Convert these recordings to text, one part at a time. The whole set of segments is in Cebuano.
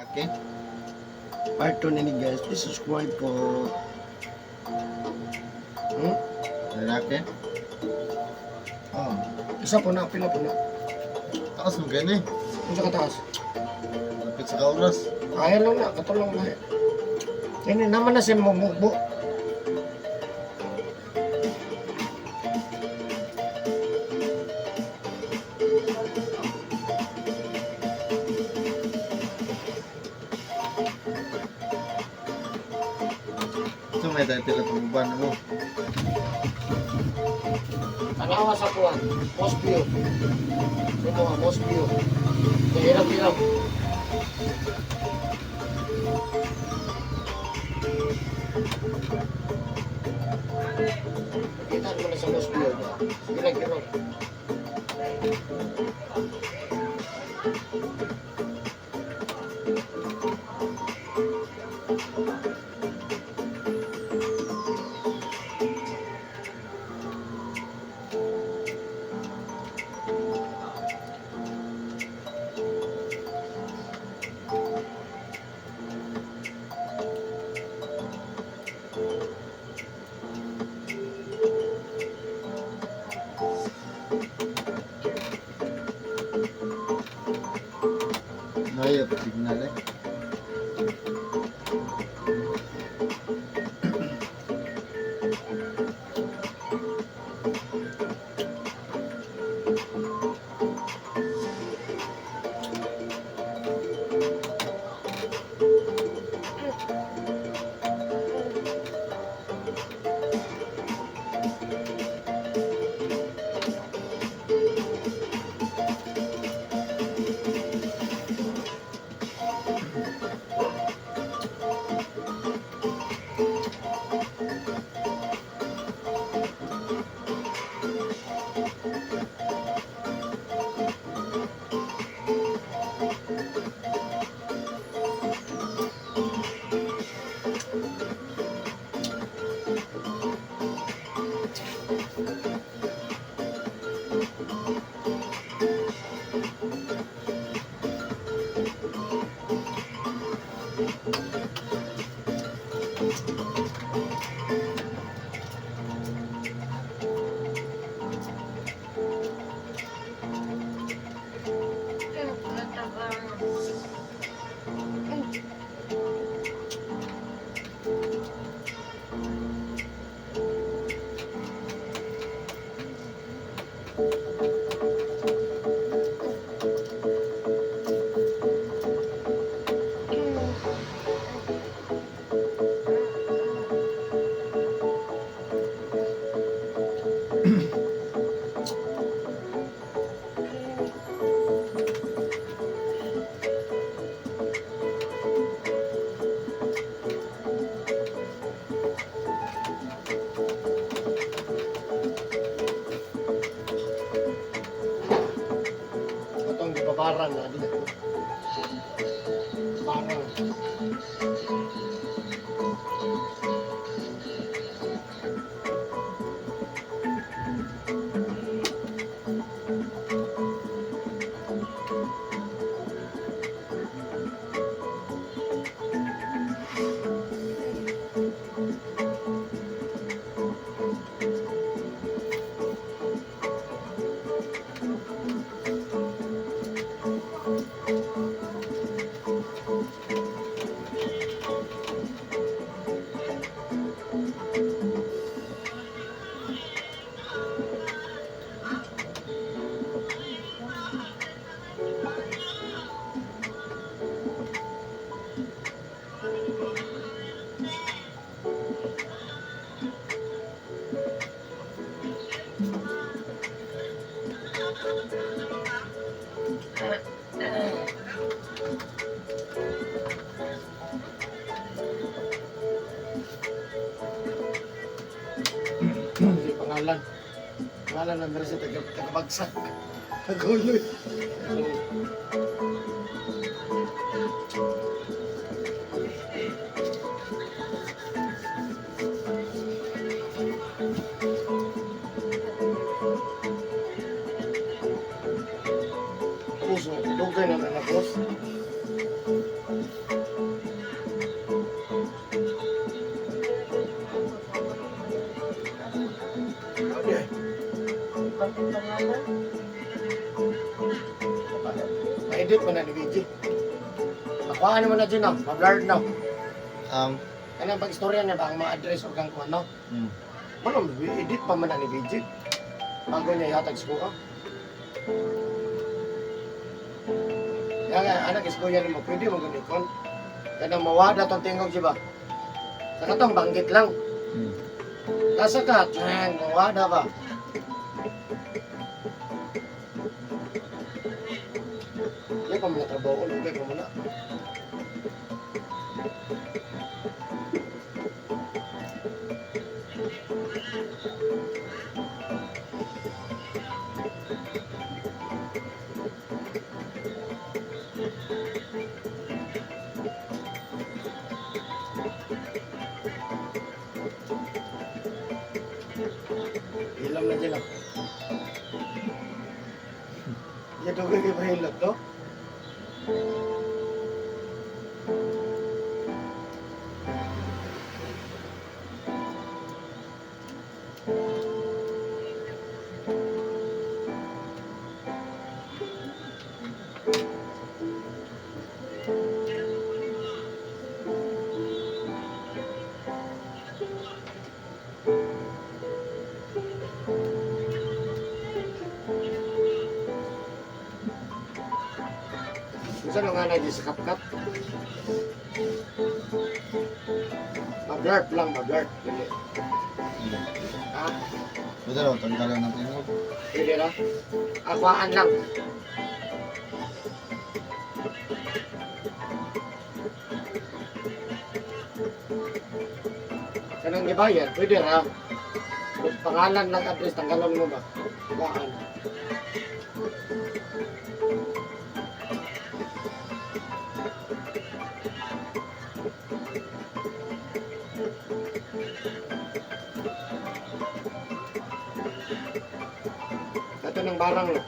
Okay. Part 2 na ni, guys. Please subscribe po. Lalaki. Oh. Isa po na, pila po na. Taas mo gani. Unsa ka taas? Lapit sa kauras. Kaya lang na, katulong na. Ini naman na siya mumugbo. Ito may tayo pila pag-uban mo. Tanawa sa kuwan. Mospio. Sa mga Mospio. Hirap-hirap. Kita mo na sa Mospio. Hirap-hirap. Naya pa signal eh. Atong gipabarang na di. Barang. Kasi pangalan. Pangalan ng meron siya taga, tagabagsak. Taguloy. Puso, dugay na na boss. Yung pangalan. Ma-edit mo na ni BG. Makuhaan mo na dyan, no? Ma-blurred na. Kanang pag-istorya niya ba ang mga address o kang kuwan, no? Wala, edit pa man na ni BG. Bago niya ihatag sa kuha. Kaya nga, anak, iskuya mo, pwede mo ganit kon. Kanang mawada tong tingog, di ba? Sa katong banggit lang. Nasa ka, tiyang, mawada ba? Hindi pa mo na trabaho, lugay pa mo na. Hilam na dyan ah. Yan dugay kay mahilot, no? Minsan nga na sa kapkap. Ma-blurb lang, ma-blurb. Dili. Ha? Pwede raw, tanggalan ng tingog. Pwede na? Akwaan lang. Kanang gibayad, pwede ra. Kung pangalan lang address, tanggalan mo ba? Akwaan. Ito ng barang no.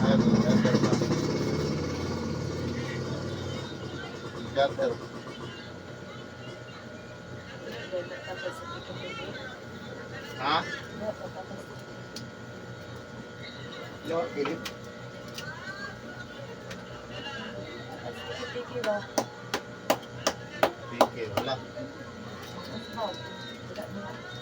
Ayun, cutter na. Cutter. Tapos sa tiki-tiki. Ha? Tapos No, pwede. tiki-tiki ba? Tiki, wala. Oh, wala na.